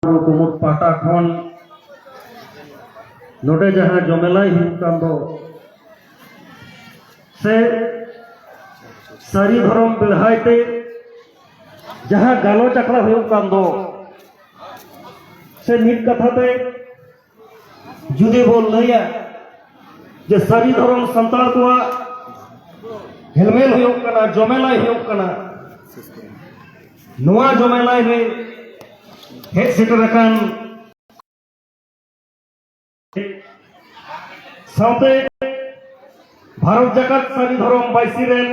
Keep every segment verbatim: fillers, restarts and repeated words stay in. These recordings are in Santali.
ᱠᱩᱢᱩᱴ ᱯᱟᱦᱴᱟ ᱠᱷᱚᱱ ᱱᱚᱰᱮ ᱡᱟᱦᱟᱸ ᱡᱚᱢᱮᱞᱟᱭ ᱦᱩᱭᱩᱜ ᱠᱟᱱ ᱫᱚ, ᱥᱮ ᱥᱟᱹᱨᱤ ᱫᱷᱚᱨᱚᱢ ᱵᱮᱲᱦᱟᱭ ᱛᱮ ᱡᱟᱦᱟᱸ ᱜᱟᱞᱚᱪ ᱟᱠᱷᱲᱟ ᱦᱩᱭᱩᱜ ᱠᱟᱱ ᱫᱚ, ᱥᱮ ᱢᱤᱫ ᱠᱟᱛᱷᱟ ᱛᱮ ᱡᱩᱫᱤ ᱵᱚᱱ ᱞᱟᱹᱭᱟ ᱡᱮ ᱥᱟᱹᱨᱤ ᱫᱷᱚᱨᱚᱢ ᱥᱟᱱᱛᱟᱲ ᱠᱚᱣᱟᱜ ᱦᱮᱞᱢᱮᱞ ᱦᱩᱭᱩᱜ ᱠᱟᱱᱟ, ᱡᱚᱢᱮᱞᱟᱭ ᱦᱩᱭᱩᱜ ᱠᱟᱱᱟ, ᱱᱚᱣᱟ ᱡᱚᱢᱮᱞᱟᱭ ᱨᱮ ᱦᱮᱡ ᱥᱮᱴᱮᱨ ᱟᱠᱟᱱ ᱥᱟᱶᱛᱮ ᱵᱷᱟᱨᱚᱛ ᱡᱟᱠᱟᱛ ᱥᱟᱹᱨᱤ ᱫᱷᱚᱨᱚᱢ ᱵᱟᱭᱥᱤ ᱨᱮᱱ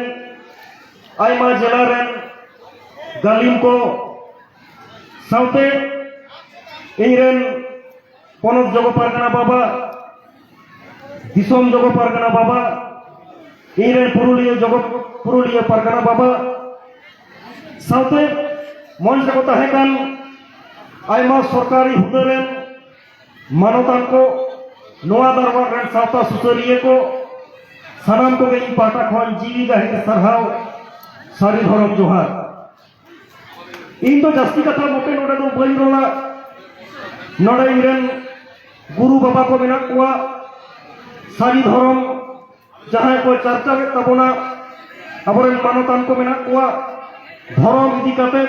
ᱟᱭᱢᱟ ᱡᱮᱞᱟ ᱨᱮᱱ ᱜᱟᱹᱞᱤᱢ ᱠᱚ, ᱥᱟᱶᱛᱮ ᱤᱧ ᱨᱮᱱ ᱯᱚᱱᱚᱛ ᱡᱚᱜᱚ ᱯᱟᱨᱜᱟᱱᱟ ᱵᱟᱵᱟ, ᱫᱤᱥᱚᱢ ᱡᱚᱜᱚ ᱯᱟᱨᱜᱟᱱᱟ ᱵᱟᱵᱟ, ᱤᱧ ᱨᱮᱱ ᱯᱩᱨᱩᱞᱤᱭᱟᱹ ᱡᱚᱜᱚ, ᱯᱩᱨᱩᱞᱤᱭᱟᱹ ᱯᱟᱨᱜᱟᱱᱟ ᱵᱟᱵᱟ, ᱥᱟᱶᱛᱮ ᱢᱚᱧᱪ ᱨᱮᱠᱚ ᱛᱟᱦᱮᱸ ᱠᱟᱱ ᱟᱭᱢᱟ ᱥᱚᱨᱠᱟᱨᱤ ᱦᱩᱫᱟᱹ ᱨᱮᱱ ᱢᱟᱱᱚᱛᱟᱱ ᱠᱚ, ᱱᱚᱣᱟ ᱫᱟᱨᱵᱟᱨ ᱨᱮᱱ ᱥᱟᱶᱛᱟ ᱥᱩᱥᱟᱹᱨᱤᱭᱟᱹ ᱠᱚ, ᱥᱟᱱᱟᱢ ᱠᱚᱜᱮ ᱤᱧ ᱯᱟᱦᱴᱟ ᱠᱷᱚᱱ ᱡᱤᱣᱤ ᱜᱟᱹᱦᱤᱨ ᱥᱟᱨᱦᱟᱣ, ᱥᱟᱹᱨᱤ ᱫᱷᱚᱨᱚᱢ ᱡᱚᱦᱟᱨ᱾ ᱤᱧ ᱫᱚ ᱡᱟᱹᱥᱛᱤ ᱠᱟᱛᱷᱟ ᱢᱚᱛᱮ ᱱᱚᱰᱮ ᱫᱚ ᱵᱟᱹᱧ ᱨᱚᱲᱟ᱾ ᱱᱚᱰᱮ ᱤᱧ ᱨᱮᱱ ᱜᱩᱨᱩ ᱵᱟᱵᱟ ᱠᱚ ᱢᱮᱱᱟᱜ ᱠᱚᱣᱟ, ᱥᱟᱹᱨᱤ ᱫᱷᱚᱨᱚᱢ ᱡᱟᱦᱟᱸᱭ ᱠᱚ ᱪᱟᱨᱪᱟᱣᱮᱫ ᱛᱟᱵᱚᱱᱟ, ᱟᱵᱚᱨᱮᱱ ᱢᱟᱱᱚᱛᱟᱱ ᱠᱚ ᱢᱮᱱᱟᱜ ᱠᱚᱣᱟ᱾ ᱫᱷᱚᱨᱚᱢ ᱤᱫᱤ ᱠᱟᱛᱮ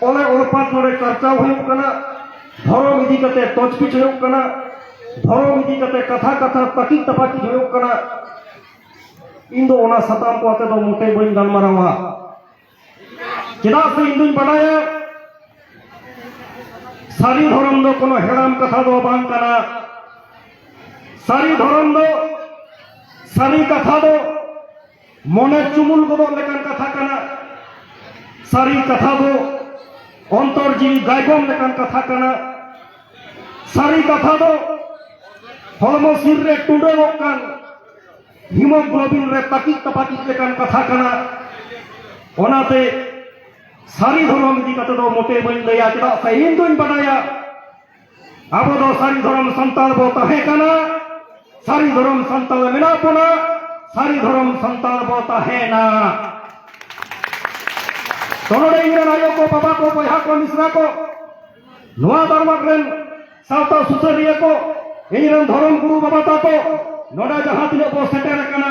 ᱚᱞᱮ ᱚᱞᱯᱟᱛ ᱱᱚᱰᱮ ᱪᱟᱨᱪᱟᱣ ᱦᱩᱭᱩᱜ ᱠᱟᱱᱟ, ᱫᱷᱚᱨᱚᱢ ᱤᱫᱤ ᱠᱟᱛᱮ ᱛᱚᱡᱽᱵᱤᱡᱽ ᱦᱩᱭᱩᱜ ᱠᱟᱱᱟ, ᱫᱷᱚᱨᱚᱢ ᱤᱫᱤ ᱠᱟᱛᱮ ᱠᱟᱛᱷᱟ ᱠᱟᱛᱷᱟ ᱛᱟᱹᱠᱤᱡ ᱛᱟᱯᱟᱠᱤᱡ ᱦᱩᱭᱩᱜ ᱠᱟᱱᱟ᱾ ᱤᱧ ᱫᱚ ᱚᱱᱟ ᱥᱟᱛᱟᱢ ᱠᱚ ᱟᱛᱮ ᱫᱚ ᱢᱚᱴᱮ ᱵᱟᱹᱧ ᱜᱟᱞᱢᱟᱨᱟᱣᱟ᱾ ᱪᱮᱫᱟᱜ ᱥᱮ ᱤᱧ ᱫᱩᱧ ᱵᱟᱰᱟᱭᱟ, ᱥᱟᱹᱨᱤ ᱫᱷᱚᱨᱚᱢ ᱫᱚ ᱠᱳᱱᱳ ᱦᱮᱲᱟᱢ ᱠᱟᱛᱷᱟ ᱫᱚ ᱵᱟᱝ ᱠᱟᱱᱟ᱾ ᱥᱟᱹᱨᱤ ᱫᱷᱚᱨᱚᱢ ᱫᱚ, ᱥᱟᱹᱨᱤ ᱠᱟᱛᱷᱟ ᱫᱚ ᱢᱚᱱᱮ ᱪᱩᱢᱩᱞ ᱜᱚᱫᱚᱜ ᱞᱮᱠᱟᱱ ᱠᱟᱛᱷᱟ ᱠᱟᱱᱟ᱾ ᱥᱟᱹᱨᱤ ᱠᱟᱛᱷᱟ ᱫᱚ ᱚᱱᱛᱚᱨ ᱡᱤᱣᱤ ᱜᱟᱭᱜᱚᱢ ᱞᱮᱠᱟᱱ ᱠᱟᱛᱷᱟ ᱠᱟᱱᱟ᱾ ᱥᱟᱹᱨᱤ ᱠᱟᱛᱷᱟ ᱫᱚ ᱦᱚᱲᱢᱚ ᱥᱤᱨ ᱨᱮ ᱴᱩᱰᱟᱹᱝᱚᱜ ᱠᱟᱱ ᱦᱤᱢᱳᱜᱞᱳᱵᱤᱱ ᱨᱮ ᱛᱟᱹᱠᱤᱡ ᱛᱟᱯᱟᱠᱤᱡ ᱞᱮᱠᱟᱱ ᱠᱟᱛᱷᱟ ᱠᱟᱱᱟ᱾ ᱚᱱᱟᱛᱮ ᱥᱟᱹᱨᱤ ᱫᱷᱚᱨᱚᱢ ᱤᱫᱤ ᱠᱟᱛᱮ ᱫᱚ ᱢᱚᱴᱮ ᱵᱟᱹᱧ ᱞᱟᱹᱭᱟ, ᱪᱮᱫᱟᱜ ᱥᱮ ᱤᱧ ᱫᱩᱧ ᱵᱟᱰᱟᱭᱟ, ᱟᱵᱚ ᱫᱚ ᱥᱟᱹᱨᱤ ᱫᱷᱚᱨᱚᱢ ᱥᱟᱱᱛᱟᱲ ᱵᱚ ᱛᱟᱦᱮᱸ ᱠᱟᱱᱟ, ᱥᱟᱹᱨᱤ ᱫᱷᱚᱨᱚᱢ ᱥᱟᱱᱛᱟᱲ ᱢᱮᱱᱟᱜ ᱵᱚᱱᱟ, ᱥᱟᱹᱨᱤ ᱫᱷᱚᱨᱚᱢ ᱥᱟᱱᱛᱟᱲ ᱵᱚ ᱛᱟᱦᱮᱸᱱᱟ᱾ ᱛᱚ ᱱᱚᱰᱮ ᱤᱧ ᱨᱮᱱ ᱟᱭᱳ ᱠᱚ, ᱵᱟᱵᱟ ᱠᱚ, ᱵᱚᱭᱦᱟ ᱠᱚ, ᱢᱤᱥᱨᱟ ᱠᱚ, ᱱᱚᱣᱟ ᱫᱚᱨᱵᱟᱨ ᱨᱮᱱ ᱥᱟᱶᱛᱟ ᱥᱩᱥᱟᱹᱨᱤᱭᱟᱹ ᱠᱚ, ᱤᱧ ᱨᱮᱱ ᱫᱷᱚᱨᱚᱢ ᱜᱩᱨᱩ ᱵᱟᱵᱟ ᱛᱟᱠᱚ, ᱱᱚᱰᱮ ᱡᱟᱦᱟᱸ ᱛᱤᱱᱟᱹᱜ ᱵᱚ ᱥᱮᱴᱮᱨ ᱟᱠᱟᱱᱟ,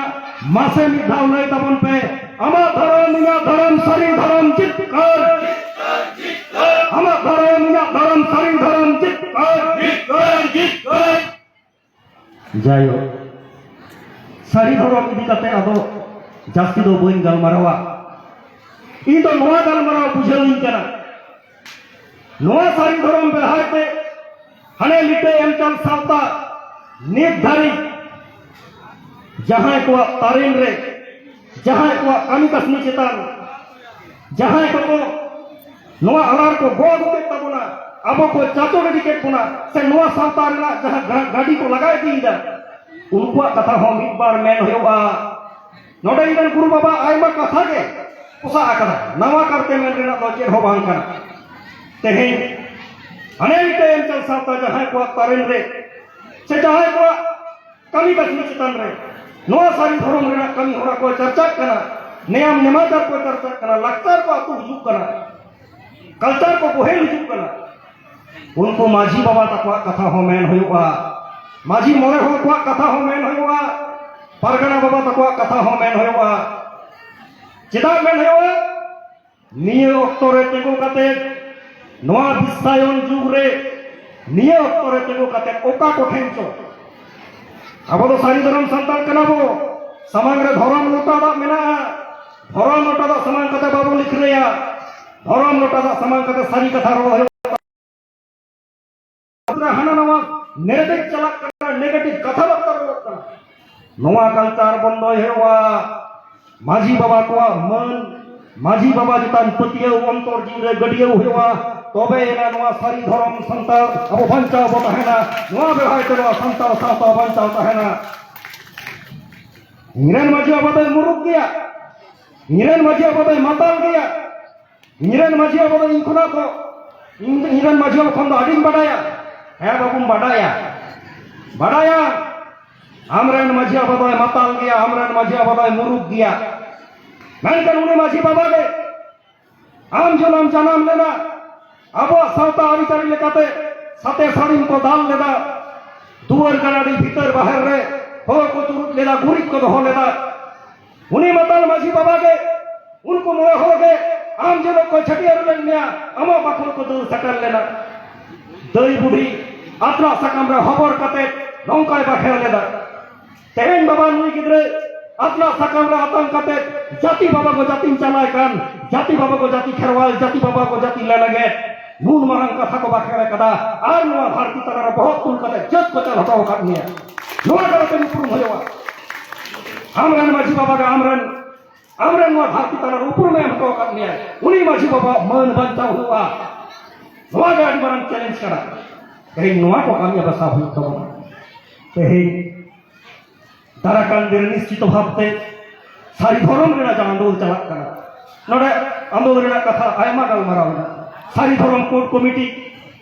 ᱢᱟᱥᱮ ᱢᱤᱫ ᱫᱷᱟᱣ ᱞᱟᱹᱭ ᱛᱟᱵᱚᱱ ᱯᱮ, ᱟᱢᱟᱜ ᱫᱷᱚᱨᱚᱢ, ᱤᱧᱟᱹᱜ ᱫᱷᱚᱨᱚᱢ, ᱥᱟᱹᱨᱤ ᱫᱷᱚᱨᱚᱢ ᱡᱤᱛᱠᱟᱹᱨ᱾ ᱟᱢᱟᱜ ᱫᱷᱚᱨᱚᱢ, ᱤᱧᱟᱹᱜ ᱫᱷᱚᱨᱚᱢ, ᱥᱟᱹᱨᱤ ᱫᱷᱚᱨᱚᱢ ᱡᱤᱛᱠᱟᱹᱨ᱾ ᱡᱟᱭᱦᱳᱠ, ᱥᱟᱹᱨᱤ ᱫᱷᱚᱨᱚᱢ ᱤᱫᱤ ᱠᱟᱛᱮ ᱟᱫᱚ ᱡᱟᱹᱥᱛᱤ ᱫᱚ ᱵᱟᱹᱧ ᱜᱟᱞᱢᱟᱨᱟᱣᱟ᱾ ᱤᱧ ᱫᱚ ᱱᱚᱣᱟ ᱜᱟᱞᱢᱟᱨᱟᱣ ᱵᱩᱡᱷᱟᱹᱣᱤᱧ ᱠᱟᱱᱟ, ᱱᱚᱣᱟ ᱥᱟᱹᱨᱤ ᱫᱷᱚᱨᱚᱢ ᱵᱮᱲᱦᱟᱭ ᱛᱮ ᱦᱟᱱᱮ ᱞᱤᱴᱟᱹ ᱮᱢ ᱪᱟᱞ ᱥᱟᱶᱛᱟ ᱱᱤᱛ ᱫᱷᱟᱹᱨᱤᱡ ᱡᱟᱦᱟᱸᱭ ᱠᱚᱣᱟᱜ ᱛᱟᱨᱮᱱ ᱨᱮ, ᱡᱟᱦᱟᱸᱭ ᱠᱚᱣᱟᱜ ᱠᱟᱹᱢᱤ ᱠᱟᱹᱥᱱᱤ ᱪᱮᱛᱟᱱ, ᱡᱟᱦᱟᱸᱭ ᱠᱚᱠᱚ ᱱᱚᱣᱟ ᱟᱲᱟᱨ ᱠᱚ ᱜᱚ ᱟᱹᱜᱩ ᱠᱮᱫ ᱛᱟᱵᱚᱱᱟ, ᱟᱵᱚ ᱠᱚ ᱪᱟᱪᱚ ᱜᱤᱰᱤ ᱠᱮᱫ ᱵᱚᱱᱟ, ᱥᱮ ᱱᱚᱣᱟ ᱥᱟᱶᱛᱟ ᱨᱮᱱᱟᱜ ᱡᱟᱦᱟᱸ ᱜᱟ-, ᱜᱟᱹᱰᱤ ᱠᱚ ᱞᱟᱜᱟ ᱤᱫᱤᱭᱮᱫᱟ, ᱩᱱᱠᱩᱣᱟᱜ ᱠᱟᱛᱷᱟ ᱦᱚᱸ ᱢᱤᱫ ᱵᱟᱨ ᱢᱮᱱ ᱦᱩᱭᱩᱜᱼᱟ᱾ ᱱᱚᱰᱮ ᱤᱧ ᱨᱮᱱ ᱜᱩᱨᱩ ᱵᱟᱵᱟ ᱟᱭᱢᱟ ᱠᱟᱛᱷᱟ ᱜᱮ ᱯᱚᱥᱟᱜ ᱟᱠᱟᱫᱟ, ᱱᱟᱣᱟ ᱠᱟᱨᱛᱮ ᱢᱮᱱ ᱨᱮᱱᱟᱜ ᱫᱚ ᱪᱮᱫ ᱦᱚᱸ ᱵᱟᱝ ᱠᱟᱱᱟ᱾ ᱛᱮᱦᱮᱧ ᱦᱟᱱᱮ ᱢᱤᱫᱴᱮᱱ ᱮᱢ ᱪᱟᱞ ᱥᱟᱶᱛᱟ ᱡᱟᱦᱟᱸᱭ ᱠᱚᱣᱟᱜ ᱛᱟᱨᱮᱱ ᱨᱮ ᱥᱮ ᱡᱟᱦᱟᱸᱭ ᱠᱚᱣᱟᱜ ᱠᱟᱹᱢᱤ ᱠᱟᱹᱥᱱᱤ ᱪᱮᱛᱟᱱ ᱨᱮ ᱱᱚᱣᱟ ᱥᱟᱹᱨᱤ ᱫᱷᱚᱨᱚᱢ ᱨᱮᱱᱟᱜ ᱠᱟᱹᱢᱤ ᱦᱚᱨᱟ ᱠᱚ ᱪᱟᱨᱪᱟᱜ ᱠᱟᱱᱟ, ᱱᱮᱭᱟᱢ ᱱᱮᱢᱟᱪᱟᱨ ᱠᱚ ᱪᱟᱨᱪᱟᱜ ᱠᱟᱱᱟ, ᱞᱟᱠᱪᱟᱨ ᱠᱚ ᱟᱹᱛᱩ ᱦᱤᱡᱩᱜ ᱠᱟᱱᱟ, ᱠᱟᱞᱪᱟᱨ ᱠᱚ ᱵᱚᱦᱮᱞ ᱦᱤᱡᱩᱜ ᱠᱟᱱᱟ, ᱩᱱᱠᱩ ᱢᱟᱹᱡᱷᱤ ᱵᱟᱵᱟ ᱛᱟᱠᱚᱣᱟᱜ ᱠᱟᱛᱷᱟ ᱦᱚᱸ ᱢᱮᱱ ᱦᱩᱭᱩᱜᱼᱟ, ᱢᱟᱹᱡᱷᱤ ᱢᱚᱬᱮ ᱦᱚᱲ ᱠᱚᱣᱟᱜ ᱠᱟᱛᱷᱟ ᱦᱚᱸ ᱢᱮᱱ ᱦᱩᱭᱩᱜᱼᱟ, ᱯᱟᱨᱜᱟᱱᱟ ᱵᱟᱵᱟ ᱛᱟᱠᱚᱣᱟᱜ ᱠᱟᱛᱷᱟ ᱦᱚᱸ ᱢᱮᱱ ᱦᱩᱭᱩᱜᱼᱟ᱾ ᱪᱮᱫᱟᱜ ᱢᱮᱱ ᱦᱩᱭᱩᱜᱼᱟ? ᱱᱤᱭᱟᱹ ᱚᱠᱛᱚ ᱨᱮ ᱛᱤᱸᱜᱩ ᱠᱟᱛᱮ, ᱱᱚᱣᱟ ᱵᱤᱥᱥᱟᱭᱚᱱ ᱡᱩᱜᱽ ᱨᱮ, ᱱᱤᱭᱟᱹ ᱚᱠᱛᱚ ᱨᱮ ᱛᱤᱸᱜᱩ ᱠᱟᱛᱮ ᱚᱠᱟ ᱠᱚᱴᱷᱮᱱ ᱪᱚ, ᱟᱵᱚ ᱫᱚ ᱥᱟᱹᱨᱤ ᱫᱷᱚᱨᱚᱢ ᱥᱟᱱᱛᱟᱲ ᱠᱟᱱᱟ ᱵᱚ, ᱥᱟᱢᱟᱝ ᱨᱮ ᱫᱷᱚᱨᱚᱢ ᱞᱚᱴᱟ ᱫᱟᱜ ᱢᱮᱱᱟᱜᱼᱟ, ᱫᱷᱚᱨᱚᱢ ᱞᱚᱴᱟ ᱫᱟᱜ ᱥᱟᱢᱟᱝ ᱠᱟᱛᱮ ᱵᱟᱵᱚ ᱞᱤᱠᱷᱨᱟᱹᱭᱟ, ᱫᱷᱚᱨᱚᱢ ᱞᱚᱴᱟ ᱫᱟᱜ ᱥᱟᱢᱟᱝ ᱠᱟᱛᱮ ᱥᱟᱹᱨᱤ ᱠᱟᱛᱷᱟ ᱨᱚᱲ ᱦᱩᱭᱩᱜᱼᱟ᱾ ᱦᱟᱱᱟ ᱱᱟᱣᱟ narrative ᱪᱟᱞᱟᱜ ᱠᱟᱱᱟ, negative ᱠᱟᱛᱷᱟ ᱵᱟᱨᱛᱟ ᱨᱚᱲᱚᱜ ᱠᱟᱱᱟ᱾ ᱱᱚᱣᱟ culture ᱵᱚᱱᱫᱚᱭ ᱦᱩᱭᱩᱜᱼᱟ᱾ ᱢᱟᱹᱡᱷᱤ ᱵᱟᱵᱟ ᱠᱚᱣᱟᱜ ᱢᱟᱹᱱ, ᱢᱟᱹᱡᱷᱤ ᱵᱟᱵᱟ ᱪᱮᱛᱟᱱ ᱯᱟᱹᱛᱭᱟᱹᱣ ᱚᱱᱛᱚᱨ ᱡᱤᱣᱤ ᱨᱮ ᱜᱟᱹᱰᱭᱟᱹᱣ ᱦᱩᱭᱩᱜᱼᱟ᱾ ᱛᱚᱵᱮ ᱮᱱᱟ ᱱᱚᱣᱟ ᱥᱟᱹᱨᱤ ᱫᱷᱚᱨᱚᱢ ᱥᱟᱱᱛᱟᱲ ᱟᱵᱚ ᱵᱟᱧᱪᱟᱣ ᱵᱚ ᱛᱟᱦᱮᱱᱟ᱾ ᱱᱚᱣᱟ ᱵᱮᱲᱦᱟᱭ ᱛᱮ ᱱᱚᱣᱟ ᱥᱟᱱᱛᱟᱲ ᱥᱟᱶᱛᱟ ᱵᱟᱧᱪᱟᱣ ᱛᱟᱦᱮᱱᱟ᱾ ᱤᱧ ᱨᱮᱱ ᱢᱟᱹᱡᱷᱤ ᱵᱟᱵᱟ ᱫᱚᱭ ᱢᱩᱨᱩᱠ ᱜᱮᱭᱟ, ᱤᱧ ᱨᱮᱱ ᱢᱟᱹᱡᱷᱤ ᱵᱟᱵᱟ ᱫᱚᱭ ᱢᱟᱛᱟᱞ ᱜᱮᱭᱟ, ᱤᱧ ᱨᱮᱱ ᱢᱟᱹᱡᱷᱤ ᱵᱟᱵᱟ ᱫᱚ ᱤᱧ ᱠᱷᱚᱱᱟᱜ ᱫᱚ, ᱤᱧ, ᱤᱧ ᱨᱮᱱ ᱢᱟᱹᱡᱷᱤ ᱵᱟᱵᱟ ᱠᱷᱚᱱ ᱫᱚ ᱟᱹᱰᱤᱧ ᱵᱟᱰᱟᱭᱟ᱾ ᱦᱮᱸ ᱵᱟᱹᱵᱩᱢ ᱵᱟᱰᱟᱭᱟ, ᱵᱟᱰᱟᱭᱟ᱾ ᱟᱢ ᱨᱮᱱ ᱢᱟᱹᱡᱷᱤ ᱵᱟᱵᱟ ᱫᱚᱭ ᱢᱟᱛᱟᱞ ᱜᱮᱭᱟ, ᱟᱢ ᱨᱮᱱ ᱢᱟᱹᱡᱷᱤ ᱵᱟᱵᱟ ᱫᱚᱭ ᱢᱩᱨᱩᱠ ᱜᱮᱭᱟ᱾ ᱢᱮᱱᱠᱷᱟᱱ ᱩᱱᱤ ᱢᱟᱹᱡᱷᱤ ᱵᱟᱵᱟ ᱜᱮ ᱟᱢ ᱡᱚᱱᱚᱢ ᱡᱟᱱᱟᱢ ᱞᱮᱱᱟ, ᱟᱵᱚᱣᱟᱜ ᱥᱟᱶᱛᱟ ᱟᱹᱨᱤᱪᱟᱹᱞᱤ ᱞᱮᱠᱟᱛᱮ ᱥᱟᱛᱮ ᱥᱟᱹᱲᱤᱢ ᱠᱚ ᱫᱟᱞ ᱞᱮᱫᱟ, ᱫᱩᱣᱟᱹᱨ ᱜᱟᱱᱟᱰᱤ ᱵᱷᱤᱛᱟᱹᱨ ᱵᱟᱦᱮᱨ ᱨᱮ ᱦᱚᱲ ᱠᱚ ᱪᱩᱨᱩᱡ ᱞᱮᱫᱟ, ᱜᱩᱨᱤᱡ ᱠᱚ ᱫᱚᱦᱚ ᱞᱮᱫᱟ᱾ ᱩᱱᱤ ᱢᱟᱛᱟᱞ ᱢᱟᱹᱡᱷᱤ ᱵᱟᱵᱟ ᱜᱮ, ᱩᱱᱠᱩ ᱢᱚᱬᱮ ᱦᱚᱲ ᱜᱮ ᱟᱢ ᱡᱮᱱᱚ ᱠᱚ ᱪᱷᱟᱹᱴᱭᱟᱹᱨ ᱞᱮᱫ ᱢᱮᱭᱟ, ᱟᱢᱟᱜ ᱵᱟᱠᱷᱳᱞ ᱠᱚ ᱫᱟᱹᱲ ᱥᱮᱴᱮᱨ ᱞᱮᱱᱟ᱾ ᱫᱟᱹᱭ ᱵᱩᱰᱷᱤ ᱟᱛᱨᱟ ᱥᱟᱠᱟᱢ ᱨᱮ ᱦᱚᱵᱚᱨ ᱠᱟᱛᱮ ᱱᱚᱝᱠᱟᱭ ᱵᱟᱠᱷᱮᱲ ᱞᱮᱫᱟ, ᱛᱮᱦᱮᱧ ᱵᱟᱵᱟ ᱱᱩᱭ ᱜᱤᱫᱽᱨᱟᱹ ᱟᱛᱱᱟ ᱥᱟᱠᱟᱢ ᱨᱮ ᱟᱛᱟᱝ ᱠᱟᱛᱮ ᱡᱟᱹᱛᱤ ᱵᱟᱵᱟ ᱠᱚ ᱡᱟᱹᱛᱤᱧ ᱪᱟᱞᱟᱭ ᱠᱟᱱ, ᱡᱟᱹᱛᱤ ᱵᱟᱵᱟ ᱠᱚ ᱡᱟᱹᱛᱤ ᱠᱷᱮᱨᱣᱟᱞ, ᱡᱟᱹᱛᱤ ᱵᱟᱵᱟ ᱠᱚ ᱡᱟᱹᱛᱤ ᱞᱮᱞᱮᱜᱮᱫ, ᱱᱩᱱ ᱢᱟᱨᱟᱝ ᱠᱟᱛᱷᱟ ᱠᱚ ᱵᱟᱠᱷᱮᱲ ᱟᱠᱟᱫᱟ᱾ ᱟᱨ ᱱᱚᱣᱟ ᱫᱷᱟᱹᱨᱛᱤ ᱛᱟᱞᱟ ᱨᱮ ᱵᱚᱦᱚᱜ ᱛᱩᱞ ᱠᱟᱛᱮ ᱡᱟᱹᱛ ᱠᱚ ᱪᱟᱞ ᱦᱚᱴᱚ ᱟᱠᱟᱫ ᱢᱮᱭᱟ᱾ ᱱᱚᱣᱟ ᱫᱟᱨᱟᱭ ᱛᱮ ᱩᱯᱨᱩᱢ ᱦᱩᱭᱩᱜᱼᱟ᱾ ᱟᱢᱨᱮᱱ ᱢᱟᱹᱡᱷᱤ ᱵᱟᱵᱟ ᱜᱮ ᱟᱢᱨᱮᱱ, ᱟᱢᱨᱮᱱ ᱱᱚᱣᱟ ᱫᱷᱟᱹᱨᱛᱤ ᱛᱟᱞᱟ ᱨᱮ ᱩᱯᱨᱩᱢ ᱮ ᱮᱢ ᱦᱚᱴᱚ ᱟᱠᱟᱫ ᱢᱮᱭᱟ᱾ ᱩᱱᱤ ᱢᱟᱹᱡᱷᱤ ᱵᱟᱵᱟ ᱢᱟᱹᱱ ᱵᱟᱧᱪᱟᱣ ᱦᱩᱭᱩᱜᱼᱟ᱾ ᱱᱚᱣᱟ ᱜᱮ ᱟᱹᱰᱤ ᱢᱟᱨᱟᱝ ᱪᱮᱞᱮᱧᱡᱽ ᱠᱟᱱᱟ᱾ ᱛᱮᱦᱮᱧ ᱱᱚᱣᱟ ᱠᱚ ᱠᱟᱹᱢᱤ ᱟᱵᱚ ᱥᱟᱵ ᱦᱩᱭᱩᱜ ᱛᱟᱵᱚᱱᱟ᱾ ᱛᱮᱦᱮᱧ ᱫᱟᱨᱟᱠᱟᱱ ᱫᱤᱱ ᱨᱮ ᱱᱤᱥᱪᱤᱛᱚ ᱵᱷᱟᱵᱽᱛᱮ ᱥᱟᱹᱨᱤ ᱫᱷᱚᱨᱚᱢ ᱨᱮᱱᱟᱜ ᱡᱟᱦᱟᱸ ᱟᱱᱫᱳᱞᱚᱱ ᱪᱟᱞᱟᱜ ᱠᱟᱱᱟ, ᱱᱚᱰᱮ ᱟᱱᱫᱳᱞᱚᱱ ᱨᱮᱱᱟᱜ ᱠᱟᱛᱷᱟ ᱟᱭᱢᱟ ᱜᱟᱞᱢᱟᱨᱟᱣ ᱢᱮᱱᱟᱜᱼᱟ᱾ ᱥᱟᱹᱨᱤ ᱫᱷᱚᱨᱚᱢ ᱠᱳᱰ ᱠᱚᱢᱤᱴᱤ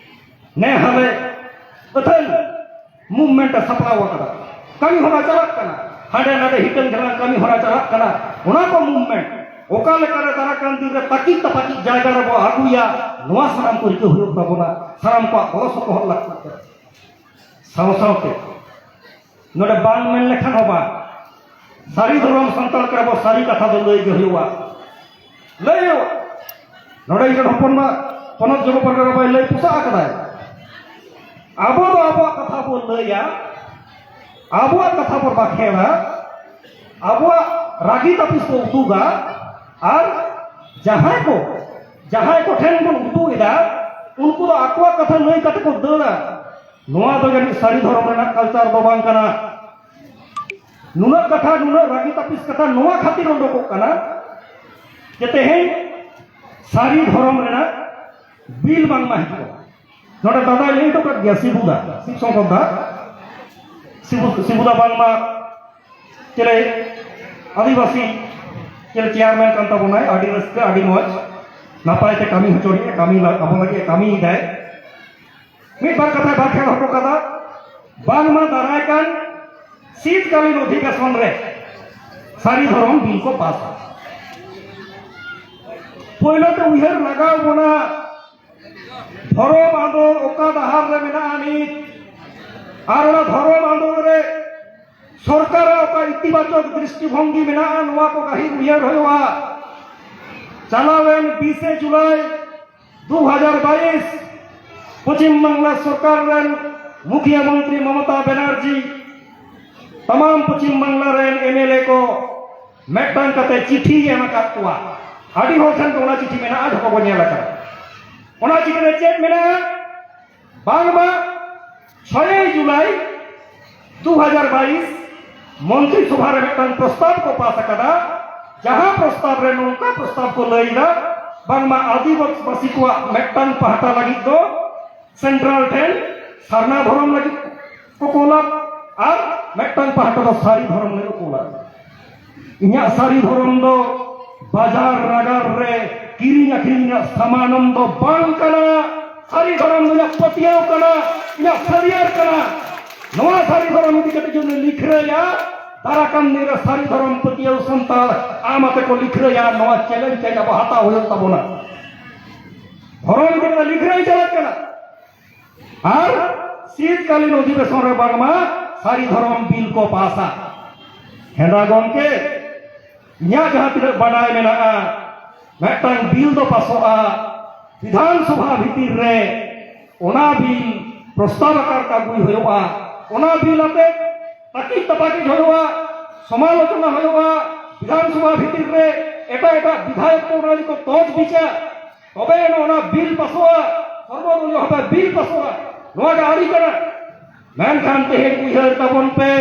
ᱱᱮ ᱦᱟᱞᱮ ᱟᱹᱛᱷᱟᱹᱱ ᱢᱩᱵᱷᱢᱮᱱᱴ ᱮ ᱥᱟᱯᱲᱟᱣ ᱟᱠᱟᱫᱟ, ᱠᱟᱹᱢᱤ ᱦᱚᱨᱟ ᱪᱟᱞᱟᱜ ᱠᱟᱱᱟ, ᱦᱟᱸᱰᱮ ᱱᱟᱰᱮ ᱦᱤᱴᱟᱹᱝ ᱡᱷᱟᱲᱟᱝ ᱠᱟᱹᱢᱤ ᱦᱚᱨᱟ ᱪᱟᱞᱟᱜ ᱠᱟᱱᱟ᱾ ᱚᱱᱟ ᱠᱚ ᱢᱩᱵᱷᱢᱮᱱᱴ ᱚᱠᱟ ᱞᱮᱠᱟᱨᱮ ᱫᱟᱨᱟᱠᱟᱱ ᱫᱤᱱ ᱨᱮ ᱛᱟᱹᱠᱤᱡ ᱛᱟᱯᱟᱠᱤᱡ ᱡᱟᱭᱜᱟ ᱨᱮᱵᱚ ᱟᱹᱜᱩᱭᱟ, ᱱᱚᱣᱟ ᱥᱟᱱᱟᱢ ᱠᱚ ᱨᱤᱠᱟᱹ ᱦᱩᱭᱩᱜ ᱛᱟᱵᱚᱱᱟ᱾ ᱥᱟᱱᱟᱢ ᱠᱚᱣᱟᱜ ᱜᱚᱲᱚ ᱥᱚᱯᱚᱦᱚᱫ ᱞᱟᱹᱠᱛᱤᱜ ᱠᱟᱱᱟ᱾ ᱥᱟᱶ ᱥᱟᱶᱛᱮ ᱱᱚᱰᱮ ᱵᱟᱝ ᱢᱮᱱ ᱞᱮᱠᱷᱟᱱ ᱦᱚᱸ ᱵᱟᱝ, ᱥᱟᱹᱨᱤ ᱫᱷᱚᱨᱚᱢ ᱥᱟᱱᱛᱟᱲ ᱠᱟᱱᱟ ᱵᱚ, ᱥᱟᱹᱨᱤ ᱠᱟᱛᱷᱟ ᱫᱚ ᱞᱟᱹᱭ ᱜᱮ ᱦᱩᱭᱩᱜᱼᱟ, ᱞᱟᱹᱭ ᱦᱩᱭᱩᱜᱼᱟ᱾ ᱱᱚᱰᱮ ᱤᱧ ᱨᱮᱱ ᱦᱚᱯᱚᱱ ᱢᱟ ᱯᱚᱱᱚᱛ ᱡᱚᱜᱚ ᱯᱟᱞᱴᱟ ᱨᱮ ᱵᱟᱭ ᱞᱟᱹᱭ ᱯᱚᱥᱟᱜ ᱟᱠᱟᱫᱟᱭ᱾ ᱟᱵᱚ ᱫᱚ ᱟᱵᱚᱣᱟᱜ ᱠᱟᱛᱷᱟ ᱵᱚᱱ ᱞᱟᱹᱭᱟ, ᱟᱵᱚᱣᱟᱜ ᱠᱟᱛᱷᱟ ᱵᱚᱱ ᱵᱟᱠᱷᱮᱲᱟ, ᱟᱵᱚᱣᱟᱜ ᱨᱟᱹᱜᱤ ᱛᱟᱹᱯᱤᱥ ᱵᱚᱱ ᱩᱫᱩᱜᱟ᱾ ᱟᱨ ᱡᱟᱦᱟᱸᱭ ᱠᱚ, ᱡᱟᱦᱟᱸᱭ ᱠᱚ ᱴᱷᱮᱱ ᱵᱚᱱ ᱩᱫᱩᱜ ᱮᱫᱟ, ᱩᱱᱠᱩ ᱫᱚ ᱟᱠᱚᱣᱟᱜ ᱠᱟᱛᱷᱟ ᱞᱟᱹᱭ ᱠᱟᱛᱮ ᱠᱚ ᱫᱟᱹᱲᱟ᱾ ᱱᱚᱣᱟ ᱫᱚ ᱡᱟᱹᱱᱤᱡ ᱥᱟᱹᱨᱤ ᱫᱷᱚᱨᱚᱢ ᱨᱮᱱᱟᱜ ᱠᱟᱞᱪᱟᱨ ᱫᱚ ᱵᱟᱝ ᱠᱟᱱᱟ᱾ ᱱᱩᱱᱟᱹᱜ ᱠᱟᱛᱷᱟ, ᱱᱩᱱᱟᱹᱜ ᱨᱟᱹᱜᱤ ᱛᱟᱹᱯᱤᱥ ᱠᱟᱛᱷᱟ ᱱᱚᱣᱟ ᱠᱷᱟᱹᱛᱤᱨ ᱩᱰᱩᱠᱚᱜ ᱠᱟᱱᱟ ᱡᱮ ᱛᱮᱦᱮᱧ ᱥᱟᱹᱨᱤ ᱫᱷᱚᱨᱚᱢ ᱨᱮᱱᱟᱜ ᱵᱤᱞ ᱵᱟᱝᱢᱟ ᱦᱤᱡᱩᱜᱼᱟ᱾ ᱱᱚᱰᱮ ᱫᱟᱫᱟᱭ ᱞᱟᱹᱭ ᱦᱚᱴᱚ ᱠᱟᱜ ᱜᱮᱭᱟ, ᱥᱤᱵᱩ ᱫᱟ, ᱥᱤᱵ ᱥᱚᱝᱠᱚᱨ ᱫᱟ, ᱥᱤᱵᱩ, ᱥᱤᱵᱩ ᱫᱟ ᱵᱟᱝᱢᱟ ᱪᱮᱞᱮ ᱟᱹᱫᱤᱵᱟᱹᱥᱤ ᱪᱮᱞᱮ ᱪᱮᱭᱟᱨᱢᱮᱱ ᱠᱟᱱ ᱛᱟᱵᱚᱱᱟᱭ, ᱟᱹᱰᱤ ᱨᱟᱹᱥᱠᱟᱹ, ᱟᱹᱰᱤ ᱢᱚᱡᱽ, ᱱᱟᱯᱟᱭ ᱛᱮ ᱠᱟᱹᱢᱤ ᱦᱚᱪᱚ ᱨᱮᱭᱟᱜ, ᱠᱟᱹᱢᱤ ᱞᱟ-, ᱟᱵᱚ ᱞᱟᱹᱜᱤᱫ ᱮ ᱠᱟᱹᱢᱤᱭᱮᱫᱟᱭ᱾ ᱢᱤᱫ ᱵᱟᱨ ᱠᱟᱛᱷᱟᱭ ᱵᱟᱠᱷᱮᱲ ᱦᱚᱴᱚ ᱠᱟᱫᱟ, ᱵᱟᱝᱢᱟ ᱫᱟᱨᱟᱭ ᱠᱟᱱ ᱥᱤᱛᱠᱟᱞᱤᱱ ᱚᱫᱷᱤᱵᱮᱥᱚᱱ ᱨᱮ ᱥᱟᱹᱨᱤ ᱫᱷᱚᱨᱚᱢ ᱵᱤᱞ ᱠᱚ ᱯᱟᱥᱟ᱾ ᱯᱳᱭᱞᱳ ᱛᱮ ᱩᱭᱦᱟᱹᱨ ᱞᱟᱜᱟᱣ ᱵᱚᱱᱟ, ᱫᱷᱚᱨᱚᱢ ᱟᱸᱫᱳᱲ ᱚᱠᱟ ᱰᱟᱦᱟᱨ ᱨᱮ ᱢᱮᱱᱟᱜᱼᱟ ᱱᱤᱛ, ᱟᱨ ᱚᱱᱟ ᱫᱷᱚᱨᱚᱢ ᱟᱸᱫᱳᱲ ᱨᱮ ᱥᱚᱨᱠᱟᱨᱟᱜ ᱚᱠᱟ ᱤᱛᱤᱵᱟᱪᱚᱠ ᱫᱨᱤᱥᱴᱤᱵᱷᱚᱝᱜᱤ ᱢᱮᱱᱟᱜᱼᱟ, ᱱᱚᱣᱟ ᱠᱚ ᱜᱟᱹᱦᱤᱨ ᱩᱭᱦᱟᱹᱨ ᱦᱩᱭᱩᱜᱼᱟ᱾ ᱪᱟᱞᱟᱣᱮᱱ ᱵᱤᱥᱮ ᱡᱩᱞᱟᱭ ᱫᱩ ᱦᱟᱡᱟᱨ ᱵᱟᱭᱤᱥ ᱯᱚᱪᱷᱤᱢ ᱵᱟᱝᱞᱟ ᱥᱚᱨᱠᱟᱨ ᱨᱮᱱ ᱢᱩᱠᱷᱤᱭᱟᱹ ᱢᱚᱱᱛᱨᱤ ᱢᱚᱢᱚᱛᱟ ᱵᱮᱱᱟᱨᱡᱤ ᱛᱟᱢᱟᱢ ᱯᱚᱪᱷᱤᱢ ᱵᱟᱝᱞᱟ ᱨᱮᱱ ᱮᱢ ᱮᱞ ᱮ ᱠᱚ ᱢᱤᱫᱴᱟᱝ ᱠᱟᱛᱮ ᱪᱤᱴᱷᱤ ᱮᱢ ᱟᱠᱟᱫ ᱠᱚᱣᱟ᱾ ᱟᱹᱰᱤ ᱦᱚᱲ ᱴᱷᱮᱱ ᱫᱚ ᱚᱱᱟ ᱪᱤᱴᱷᱤ ᱢᱮᱱᱟᱜᱼᱟ, ᱡᱷᱚᱛᱚ ᱠᱚ ᱧᱮᱞ ᱟᱠᱟᱫᱟ᱾ ᱚᱱᱟ ᱪᱤᱴᱷᱤ ᱨᱮ ᱪᱮᱫ ᱢᱮᱱᱟᱜᱼᱟ? ᱵᱟᱝᱢᱟ ᱪᱷᱚᱭᱮᱭ ᱡᱩᱞᱟᱭ ᱫᱩ ᱦᱟᱡᱟᱨ ᱵᱟᱭᱤᱥ ᱢᱚᱱᱛᱨᱤ ᱥᱚᱵᱷᱟ ᱨᱮ ᱢᱤᱫᱴᱟᱝ ᱯᱨᱚᱥᱛᱟᱵ ᱠᱚ ᱯᱟᱥ ᱟᱠᱟᱫᱟ, ᱡᱟᱦᱟᱸ ᱯᱨᱚᱥᱛᱟᱵ ᱨᱮ ᱱᱚᱝᱠᱟ ᱯᱨᱚᱥᱛᱟᱵ ᱠᱚ ᱞᱟᱹᱭ ᱮᱫᱟ, ᱵᱟᱝᱢᱟ ᱟᱹᱫᱤᱵᱟᱹᱥᱤ ᱠᱚᱣᱟᱜ ᱢᱤᱫᱴᱟᱝ ᱯᱟᱦᱴᱟ ᱞᱟᱹᱜᱤᱫ ᱫᱚ ᱥᱮᱱᱴᱨᱟᱞ ᱴᱷᱮᱱ ᱥᱟᱨᱱᱟ ᱫᱷᱚᱨᱚᱢ ᱞᱟᱹᱜᱤᱫ ᱠᱚ ᱠᱳᱞᱟ ᱟᱨ ᱢᱤᱫᱴᱟᱝ ᱯᱟᱦᱴᱟ ᱫᱚ ᱥᱟᱹᱨᱤ ᱫᱷᱚᱨᱚᱢ ᱞᱟᱹᱜᱤᱫ ᱠᱚ ᱠᱳᱞᱟ᱾ ᱤᱧᱟᱹᱜ ᱥᱟᱹᱨᱤ ᱫᱷᱚᱨᱚᱢ ᱫᱚ ᱵᱟᱡᱟᱨ ᱱᱟᱜᱟᱨ ᱨᱮ ᱠᱤᱨᱤᱧ ᱟᱹᱠᱷᱨᱤᱧ ᱨᱮᱱᱟᱜ ᱥᱟᱢᱟᱱᱚᱢ ᱫᱚ ᱵᱟᱝ ᱠᱟᱱᱟ᱾ ᱥᱟᱹᱨᱤ ᱫᱷᱚᱨᱚᱢ ᱫᱚ ᱤᱧᱟᱹᱜ ᱯᱟᱹᱛᱭᱟᱹᱣ ᱠᱟᱱᱟ, ᱤᱧᱟᱹᱜ ᱥᱟᱹᱨᱤᱭᱟᱹᱨ ᱠᱟᱱᱟ᱾ ᱱᱚᱣᱟ ᱥᱟᱹᱨᱤ ᱫᱷᱚᱨᱚᱢ ᱤᱫᱤ ᱠᱟᱛᱮ ᱡᱩᱫᱤ ᱞᱤᱠᱷᱨᱟᱹᱭᱟ, ᱫᱟᱨᱟ ᱠᱟᱱ ᱫᱤᱱ ᱨᱮ ᱥᱟᱹᱨᱤ ᱫᱷᱚᱨᱚᱢ ᱯᱟᱹᱛᱭᱟᱹᱣ ᱥᱟᱱᱛᱟᱲ ᱟᱢ ᱟᱛᱮ ᱠᱚ ᱞᱤᱠᱷᱨᱟᱹᱭᱟ, ᱱᱚᱣᱟ ᱪᱮᱞᱮᱧᱡᱽ ᱛᱮ ᱟᱵᱚ ᱦᱟᱛᱟᱣ ᱦᱩᱭᱩᱜ ᱛᱟᱵᱚᱱᱟ᱾ ᱫᱷᱚᱨᱚᱢ ᱤᱫᱤ ᱠᱟᱛᱮ ᱞᱤᱠᱷᱨᱟᱹᱭ ᱪᱟᱞᱟᱜ ᱠᱟᱱᱟ᱾ ᱟᱨ ᱥᱤᱛᱠᱟᱞᱤᱱ ᱚᱫᱷᱤᱵᱮᱥᱚᱱ ᱨᱮ ᱵᱟᱝᱢᱟ ᱥᱟᱹᱨᱤ ᱫᱷᱚᱨᱚᱢ ᱵᱤᱞ ᱠᱚ ᱯᱟᱥᱟ᱾ ᱦᱮᱸᱫᱟ ᱜᱚᱢᱠᱮ, ᱤᱧᱟᱹᱜ ᱡᱟᱦᱟᱸ ᱛᱤᱱᱟᱹᱜ ᱵᱟᱰᱟᱭ ᱢᱮᱱᱟᱜᱼᱟ, ᱢᱤᱫᱴᱟᱝ ᱵᱤᱞ ᱫᱚ ᱯᱟᱥᱚᱜᱼᱟ, ᱵᱤᱫᱷᱟᱱ ᱥᱚᱵᱷᱟ ᱵᱷᱤᱛᱤᱨ ᱨᱮ ᱚᱱᱟ ᱵᱤᱞ ᱯᱨᱚᱥᱛᱟᱵ ᱟᱠᱟᱨ ᱛᱮ ᱟᱹᱜᱩᱭ ᱦᱩᱭᱩᱜᱼᱟ᱾ ᱚᱱᱟ ᱵᱤᱞ ᱟᱛᱮ ᱛᱟᱹᱠᱤᱡ ᱛᱟᱯᱟᱠᱤᱡ ᱦᱩᱭᱩᱜᱼᱟ, ᱥᱚᱢᱟᱞᱳᱪᱚᱱᱟ ᱦᱩᱭᱩᱜᱼᱟ, ᱵᱤᱫᱷᱟᱱ ᱥᱚᱵᱷᱟ ᱵᱷᱤᱛᱤᱨ ᱨᱮ ᱮᱴᱟᱜ ᱮᱴᱟᱜ ᱵᱤᱫᱷᱟᱭᱚᱠ ᱠᱚ ᱚᱱᱟ ᱠᱚ ᱛᱚᱡ ᱵᱤᱪᱟᱹᱨ, ᱛᱚᱵᱮ ᱟᱱᱟᱜ ᱚᱱᱟ ᱵᱤᱞ ᱯᱟᱥᱚᱜᱼᱟ, ᱥᱚᱨᱵᱚᱫᱚᱞᱤᱭᱚ ᱵᱷᱟᱵᱮ ᱵᱤᱞ ᱯᱟᱥᱚᱜᱼᱟ᱾ ᱱᱚᱣᱟ ᱜᱮ ᱟᱹᱨᱤ ᱠᱟᱱᱟ᱾ ᱢᱮᱱᱠᱷᱟᱱ ᱛᱮᱦᱮᱧ ᱩᱭᱦᱟᱹᱨ ᱛᱟᱵᱚᱱ ᱯᱮ,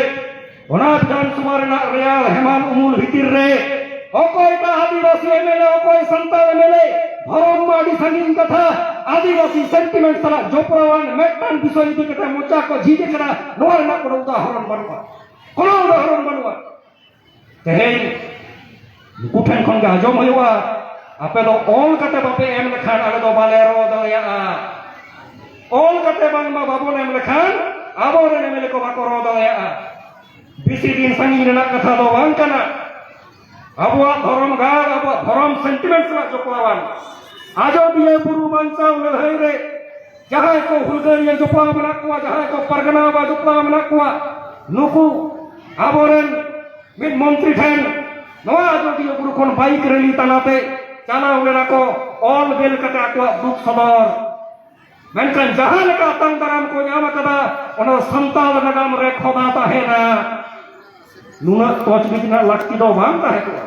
ᱚᱱᱟ ᱵᱤᱫᱷᱟᱱ ᱥᱚᱵᱷᱟ ᱨᱮᱱᱟᱜ ᱨᱮᱭᱟᱲ ᱦᱮᱢᱟᱞ ᱩᱢᱩᱞ ᱵᱷᱤᱛᱤᱨ ᱨᱮ ᱚᱠᱚᱭ ᱴᱟᱜ ᱟᱹᱫᱤᱵᱟᱹᱥᱤ ᱮᱢ ᱮᱞ ᱮ, ᱚᱠᱚᱭ ᱥᱟᱱᱛᱟᱲ ᱮᱢ ᱮᱞ ᱮ, ᱫᱷᱚᱨᱚᱢ ᱢᱟ ᱟᱹᱰᱤ ᱥᱟᱺᱜᱤᱧ ᱠᱟᱛᱷᱟ, ᱟᱹᱫᱤᱵᱟᱹᱥᱤ ᱥᱮᱱᱴᱤᱢᱮᱱᱴ ᱥᱟᱞᱟᱜ ᱡᱚᱯᱲᱟᱣᱟᱱ ᱢᱤᱫᱴᱟᱝ ᱵᱤᱥᱚᱭ ᱤᱫᱤ ᱠᱟᱛᱮ ᱢᱚᱪᱟ ᱠᱚ ᱡᱷᱤᱡ ᱟᱠᱟᱱᱟ, ᱱᱚᱣᱟ ᱨᱮᱱᱟᱜ ᱠᱳᱱᱳ ᱩᱫᱟᱦᱚᱨᱚᱱ ᱵᱟᱹᱱᱩᱜᱼᱟ, ᱠᱳᱱᱳ ᱩᱫᱟᱦᱚᱨᱚᱱ ᱵᱟᱹᱱᱩᱜᱼᱟ᱾ ᱛᱮᱦᱮᱧ ᱱᱩᱠᱩ ᱴᱷᱮᱱ ᱠᱷᱚᱱ ᱜᱮ ᱟᱸᱡᱚᱢ ᱦᱩᱭᱩᱜᱼᱟ, ᱟᱯᱮ ᱫᱚ ᱚᱞ ᱠᱟᱛᱮ ᱵᱟᱯᱮ ᱮᱢ ᱞᱮᱠᱷᱟᱱ ᱟᱞᱮ ᱫᱚ ᱵᱟᱞᱮ ᱨᱚᱲ ᱫᱟᱲᱮᱭᱟᱜᱼᱟ᱾ ᱚᱞ ᱠᱟᱛᱮ ᱵᱟᱝᱢᱟ ᱵᱟᱵᱚᱱ ᱮᱢ ᱞᱮᱠᱷᱟᱱ ᱟᱵᱚᱨᱮᱱ ᱮᱢ ᱮᱞ ᱮ ᱠᱚ ᱵᱟᱠᱚ ᱨᱚᱲ ᱫᱟᱲᱮᱭᱟᱜᱼᱟ᱾ ᱵᱮᱥᱤ ᱫᱤᱱ ᱥᱟᱺᱜᱤᱧ ᱨᱮᱱᱟᱜ ᱠᱟᱛᱷᱟ ᱫᱚ ᱵᱟᱝ ᱠᱟᱱᱟ᱾ ᱟᱵᱚᱣᱟᱜ ᱫᱷᱚᱨᱚᱢ ᱜᱟᱲ, ᱟᱵᱚᱣᱟᱜ ᱫᱷᱚᱨᱚᱢ ᱥᱮᱱᱴᱤᱢᱮᱱᱴ ᱥᱟᱞᱟᱜ ᱡᱚᱯᱲᱟᱣᱟᱱ ᱟᱡᱚᱫᱤᱭᱟᱹ ᱵᱩᱨᱩ ᱵᱟᱧᱪᱟᱣ ᱞᱟᱹᱲᱦᱟᱹᱭ ᱨᱮ ᱡᱟᱦᱟᱸᱭ ᱠᱚ ᱦᱩᱞᱜᱟᱹᱨᱤᱭᱟᱹ ᱡᱚᱯᱲᱟᱣ ᱢᱮᱱᱟᱜ ᱠᱚᱣᱟ, ᱡᱟᱦᱟᱸᱭ ᱠᱚ ᱯᱟᱨᱜᱟᱱᱟ ᱵᱟ ᱡᱚᱯᱲᱟᱣ ᱢᱮᱱᱟᱜ ᱠᱚᱣᱟ, ᱱᱩᱠᱩ ᱟᱵᱚᱨᱮᱱ ᱢᱤᱫ ᱢᱚᱱᱛᱨᱤ ᱴᱷᱮᱱ ᱱᱚᱣᱟ ᱟᱡᱚᱫᱤᱭᱟᱹ ᱵᱩᱨᱩ ᱠᱷᱚᱱ ᱵᱟᱭᱤᱠ ᱨᱮᱞᱤ ᱛᱟᱞᱟᱛᱮ ᱪᱟᱞᱟᱣ ᱞᱮᱱᱟ ᱠᱚ, ᱚᱞ ᱵᱮᱞ ᱠᱟᱛᱮ ᱟᱠᱚᱣᱟᱜ ᱫᱩᱠ ᱥᱚᱫᱚᱨ᱾ ᱢᱮᱱᱠᱷᱟᱱ ᱡᱟᱦᱟᱸ ᱞᱮᱠᱟ ᱟᱛᱟᱝ ᱫᱟᱨᱟᱢ ᱠᱚ ᱧᱟᱢ ᱟᱠᱟᱫᱟ, ᱚᱱᱟ ᱥᱟᱱᱛᱟᱲ ᱱᱟᱜᱟᱢ ᱨᱮ ᱠᱷᱚᱫᱟ ᱛᱟᱦᱮᱱᱟ᱾ ᱱᱩᱱᱟᱹᱜ ᱛᱚᱡᱵᱤᱡ ᱨᱮᱱᱟᱜ ᱞᱟᱹᱠᱛᱤ ᱫᱚ ᱵᱟᱝ ᱛᱟᱦᱮᱸ ᱠᱚᱜᱼᱟ᱾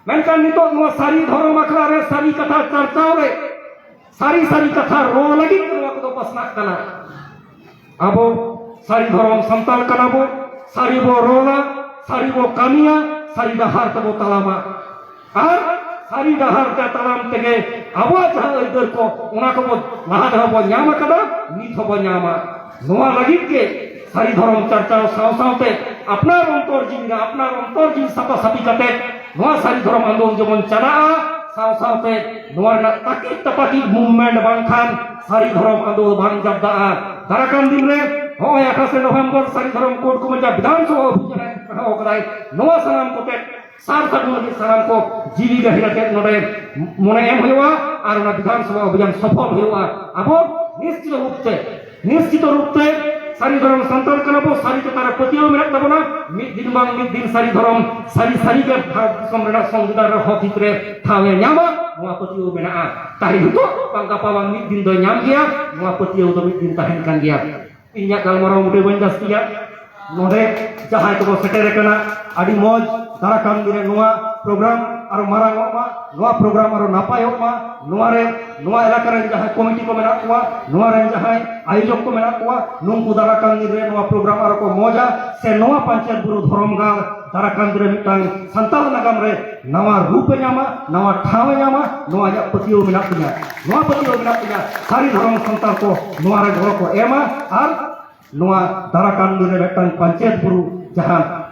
ᱢᱮᱱᱠᱷᱟᱱ ᱱᱤᱛᱚᱜ ᱱᱚᱣᱟ ᱥᱟᱹᱨᱤ ᱫᱷᱚᱨᱚᱢ ᱟᱠᱷᱲᱟ ᱨᱮ ᱥᱟᱹᱨᱤ ᱠᱟᱛᱷᱟ ᱪᱟᱨᱪᱟᱣ ᱨᱮ, ᱥᱟᱹᱨᱤ ᱥᱟᱹᱨᱤ ᱠᱟᱛᱷᱟ ᱨᱚᱲ ᱞᱟᱹᱜᱤᱫ ᱱᱚᱣᱟ ᱠᱚᱫᱚ ᱯᱟᱥᱱᱟᱜ ᱠᱟᱱᱟ᱾ ᱟᱵᱚ ᱥᱟᱹᱨᱤ ᱫᱷᱚᱨᱚᱢ ᱥᱟᱱᱛᱟᱲ ᱠᱟᱱᱟ ᱵᱚ, ᱥᱟᱹᱨᱤ ᱵᱚ ᱨᱚᱲᱟ, ᱥᱟᱹᱨᱤ ᱵᱚ ᱠᱟᱹᱢᱤᱭᱟ, ᱥᱟᱹᱨᱤ ᱰᱟᱦᱟᱨ ᱛᱮᱵᱚ ᱛᱟᱲᱟᱢᱟ᱾ ᱟᱨ ᱥᱟᱹᱨᱤ ᱰᱟᱦᱟᱨ ᱛᱮ ᱛᱟᱲᱟᱢ ᱛᱮᱜᱮ ᱟᱵᱚᱣᱟᱜ ᱡᱟᱦᱟᱸ ᱟᱹᱭᱫᱟᱹᱨ ᱠᱚ, ᱚᱱᱟ ᱠᱚᱵᱚ ᱞᱟᱦᱟ ᱛᱮᱦᱚᱸ ᱵᱚ ᱧᱟᱢ ᱟᱠᱟᱫᱟ, ᱱᱤᱛ ᱦᱚᱸᱵᱚ ᱧᱟᱢᱟ᱾ ᱱᱚᱣᱟ ᱞᱟᱹᱜᱤᱫ ᱜᱮ ᱥᱟᱹᱨᱤ ᱫᱷᱚᱨᱚᱢ ᱪᱟᱨᱪᱟᱣ ᱥᱟᱶ ᱥᱟᱶᱛᱮ ᱟᱯᱱᱟᱨ ᱚᱱᱛᱚᱨ ᱡᱤᱣᱤ ᱨᱮ ᱟᱯᱱᱟᱨ ᱚᱱᱛᱚᱨ ᱡᱤᱣᱤ ᱥᱟᱯᱷᱟ ᱥᱟᱹᱯᱷᱤ ᱠᱟᱛᱮ ᱱᱚᱣᱟ ᱥᱟᱹᱨᱤ ᱫᱷᱚᱨᱚᱢ ᱟᱸᱫᱳᱞᱚᱱ ᱡᱮᱢᱚᱱ ᱪᱟᱞᱟᱜᱼᱟ, ᱥᱟᱶ ᱥᱟᱶᱛᱮ ᱱᱚᱣᱟ ᱨᱮᱱᱟᱜ ᱛᱟᱹᱠᱤᱡ ᱛᱟᱯᱟᱠᱤᱡ movement ᱵᱟᱝᱠᱷᱟᱱ ᱥᱟᱹᱨᱤ ᱫᱷᱚᱨᱚᱢ ᱟᱸᱫᱳᱞᱚᱱ ᱵᱟᱝ ᱡᱟᱵᱫᱟᱜᱼᱟ᱾ ᱫᱟᱨᱟᱠᱟᱱ ᱫᱤᱱ ᱨᱮ ᱱᱚᱜᱼᱚᱭ ᱟᱴᱷᱟᱥᱮ ᱱᱚᱵᱷᱮᱢᱵᱚᱨ ᱥᱟᱹᱨᱤ ᱫᱷᱚᱨᱚᱢ ᱠᱳᱰ ᱠᱚ ᱢᱮᱱᱟ ᱵᱤᱫᱷᱟᱱ ᱥᱚᱵᱷᱟ ᱚᱵᱷᱤᱡᱟᱱ ᱮ ᱮᱦᱚᱵ ᱠᱟᱫᱟᱭ᱾ ᱱᱚᱣᱟ ᱥᱟᱱᱟᱢ ᱠᱚᱛᱮ ᱥᱟᱨ ᱥᱟᱹᱜᱩᱱ ᱞᱟᱹᱜᱤᱫ ᱥᱟᱱᱟᱢ ᱠᱚ ᱡᱤᱣᱤ ᱜᱟᱹᱦᱤᱨ ᱟᱛᱮ ᱱᱚᱰᱮ ᱢᱚᱱᱮ ᱮᱢ ᱦᱩᱭᱩᱜᱼᱟ ᱟᱨ ᱚᱱᱟ ᱵᱤᱫᱷᱟᱱ ᱥᱚᱵᱷᱟ ᱚᱵᱷᱤᱡᱟᱱ ᱥᱚᱯᱷᱚᱞ ᱦᱩᱭᱩᱜᱼᱟ᱾ ᱟᱵᱚ ᱱᱤᱥᱪᱤᱛ ᱨᱩᱯ ᱛᱮ, ᱱᱤᱥᱪᱤᱛ ᱨᱩᱯ ᱛᱮ ᱥᱟᱹᱨᱤ ᱫᱷᱚᱨᱚᱢ ᱥᱟᱱᱛᱟᱲ ᱠᱟᱱᱟ ᱵᱚ, ᱥᱟᱹᱨᱤ ᱪᱮᱛᱟᱱ ᱨᱮ ᱯᱟᱹᱛᱭᱟᱹᱣ ᱢᱮᱱᱟᱜ ᱛᱟᱵᱚᱱᱟ᱾ ᱢᱤᱫ ᱫᱤᱱ ᱵᱟᱝ ᱢᱤᱫ ᱫᱤᱱ ᱥᱟᱹᱨᱤ ᱫᱷᱚᱨᱚᱢ ᱥᱟᱹᱨᱤ ᱥᱟᱹᱨᱤ ᱜᱮ ᱵᱷᱟᱨᱚᱛ ᱫᱤᱥᱚᱢ ᱨᱮᱱᱟᱜ ᱥᱚᱝᱵᱤᱫᱷᱟᱱ ᱨᱮ ᱦᱚᱠ ᱦᱤᱛ ᱨᱮ ᱴᱷᱟᱶ ᱮ ᱧᱟᱢᱟ, ᱱᱚᱣᱟ ᱯᱟᱹᱛᱭᱟᱹᱣ ᱢᱮᱱᱟᱜᱼᱟ᱾ ᱛᱟᱦᱮᱸ ᱱᱤᱛᱚᱜ ᱵᱟᱝ ᱜᱟᱯᱟ ᱵᱟᱝ ᱢᱤᱫ ᱫᱤᱱ ᱫᱚᱭ ᱧᱟᱢ ᱜᱮᱭᱟ, ᱱᱚᱣᱟ ᱯᱟᱹᱛᱭᱟᱹᱣ ᱫᱚ ᱢᱤᱫ ᱫᱤᱱ ᱛᱟᱦᱮᱱ ᱠᱟᱱ ᱜᱮᱭᱟ᱾ ᱤᱧᱟᱹᱜ ᱜᱟᱞᱢᱟᱨᱟᱣ ᱱᱚᱰᱮ ᱵᱟᱹᱧ ᱡᱟᱹᱥᱛᱤᱭᱟ᱾ ᱱᱚᱰᱮ ᱡᱟᱦᱟᱸᱭ ᱠᱚᱠᱚ ᱥᱮᱴᱮᱨ ᱟᱠᱟᱱᱟ, ᱟᱹᱰᱤ ᱢᱚᱡᱽ᱾ ᱫᱟᱨᱟ ᱠᱟᱱ ᱫᱤᱱ ᱨᱮ ᱱᱚᱣᱟ ᱯᱨᱳᱜᱨᱟᱢ ᱟᱨᱚ ᱢᱟᱨᱟᱝ ᱚᱜ ᱢᱟ, ᱱᱚᱣᱟ ᱯᱨᱳᱜᱨᱟᱢ ᱟᱨᱚ ᱱᱟᱯᱟᱭᱚᱜ ᱢᱟ᱾ ᱱᱚᱣᱟ ᱨᱮ, ᱱᱚᱣᱟ ᱮᱞᱟᱠᱟ ᱨᱮᱱ ᱡᱟᱦᱟᱸᱭ ᱠᱚᱢᱤᱴᱤ ᱠᱚ ᱢᱮᱱᱟᱜ ᱠᱚᱣᱟ, ᱱᱚᱣᱟ ᱨᱮᱱ ᱡᱟᱦᱟᱸᱭ ᱟᱭᱳᱡᱚᱠ ᱠᱚ ᱢᱮᱱᱟᱜ ᱠᱚᱣᱟ, ᱱᱩᱠᱩ ᱫᱟᱨᱟ ᱠᱟᱱ ᱫᱤᱱ ᱨᱮ ᱱᱚᱣᱟ ᱯᱨᱳᱜᱨᱟᱢ ᱟᱨᱚ ᱠᱚ ᱢᱚᱡᱟ, ᱥᱮ ᱱᱚᱣᱟ ᱯᱟᱧᱪᱮᱛ ᱵᱩᱨᱩ ᱫᱷᱚᱨᱚᱢ ᱜᱟᱲ ᱫᱟᱨᱟ ᱠᱟᱱ ᱫᱤᱱ ᱨᱮ ᱢᱤᱫᱴᱟᱝ ᱥᱟᱱᱛᱟᱲ ᱱᱟᱜᱟᱢ ᱨᱮ ᱱᱟᱣᱟ ᱨᱩᱯ ᱮ ᱧᱟᱢᱟ, ᱱᱟᱣᱟ ᱴᱷᱟᱶ ᱮ ᱧᱟᱢᱟ᱾ ᱱᱚᱣᱟ ᱤᱧᱟᱹᱜ ᱯᱟᱹᱛᱭᱟᱹᱣ ᱢᱮᱱᱟᱜ ᱛᱤᱧᱟ᱾ ᱱᱚᱣᱟ ᱯᱟᱹᱛᱭᱟᱹᱣ ᱢᱮᱱᱟᱜ ᱛᱤᱧᱟ, ᱥᱟᱹᱨᱤ ᱫᱷᱚᱨᱚᱢ ᱥᱟᱱᱛᱟᱲ ᱠᱚ ᱱᱚᱣᱟ ᱨᱮ ᱜᱚᱲᱚ ᱠᱚ ᱮᱢᱟ᱾ ᱟᱨ ᱱᱚᱣᱟ ᱫᱟᱨᱟ ᱠᱟᱱ ᱫᱤᱱ ᱨᱮ ᱢᱤᱫᱴᱟᱝ ᱯᱟᱧᱪᱮᱛ ᱵᱩᱨᱩ ᱡᱟᱦᱟᱸ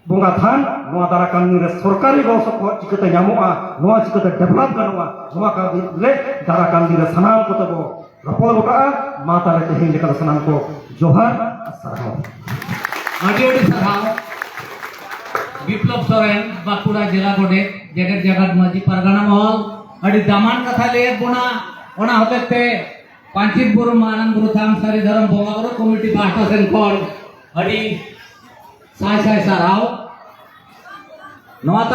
ᱵᱚᱸᱜᱟ ᱛᱷᱟᱱ, ᱱᱚᱣᱟ ᱫᱟᱨᱟ ᱠᱟᱱ ᱫᱤᱱ ᱨᱮ ᱥᱚᱨᱠᱟᱨᱤ ᱜᱚᱲᱚ ᱥᱚᱯᱚᱦᱚᱫ ᱪᱤᱠᱟᱹᱛᱮ ᱧᱟᱢᱚᱜᱼᱟ, ᱱᱚᱣᱟ ᱪᱤᱠᱟᱹᱛᱮ ᱰᱮᱵᱷᱞᱚᱯ ᱜᱟᱱᱚᱜᱼᱟ, ᱱᱚᱣᱟ ᱠᱟᱱ ᱫᱤᱱ ᱨᱮ ᱫᱟᱨᱟ ᱠᱟᱱ ᱫᱤᱱ ᱨᱮ ᱥᱟᱱᱟᱢ ᱠᱚᱛᱮ ᱵᱚ ᱨᱚᱯᱚᱲ ᱜᱚᱴᱟᱜᱼᱟ᱾ ᱢᱟ ᱛᱟᱦᱞᱮ ᱛᱮᱦᱮᱧ ᱞᱮᱠᱟ ᱫᱚ ᱥᱟᱱᱟᱢ ᱠᱚ ᱡᱚᱦᱟᱨ ᱟᱨ ᱥᱟᱨᱦᱟᱣ᱾ ᱟᱹᱰᱤ ᱟᱹᱰᱤ ᱥᱟᱨᱦᱟᱣ ᱵᱤᱯᱞᱚᱵ ᱥᱚᱨᱮᱱ, ᱵᱟᱸᱠᱩᱲᱟ ᱡᱮᱞᱟ ᱜᱚᱰᱮᱛ, ᱡᱮᱜᱮᱛ ᱡᱟᱠᱟᱛ ᱢᱟᱹᱡᱷᱤ ᱯᱟᱨᱜᱟᱱᱟ ᱢᱚᱦᱚᱞ, ᱟᱹᱰᱤ ᱫᱟᱢᱟᱱ ᱠᱟᱛᱷᱟᱭ ᱞᱟᱹᱭᱟᱫ ᱵᱚᱱᱟ᱾ ᱚᱱᱟ ᱦᱚᱛᱮᱡ ᱛᱮ ᱯᱟᱧᱪᱮᱛ ᱵᱩᱨᱩ ᱢᱟᱨᱟᱝ ᱵᱩᱨᱩ ᱛᱷᱟᱱ ᱥᱟᱹᱨᱤ ᱫᱷᱚᱨᱚᱢ ᱵᱚᱸᱜᱟ ᱵᱩᱨᱩ ᱠᱚᱢᱤᱴᱤ ᱯᱟᱦᱴᱟ ᱥᱮᱱ ᱠᱷᱚᱱ ᱟᱹᱰᱤ ᱥᱟᱭ ᱥᱟᱭ ᱥᱟᱨᱦᱟᱣ᱾ ᱱᱚᱣᱟ ᱛᱟᱭᱚᱢ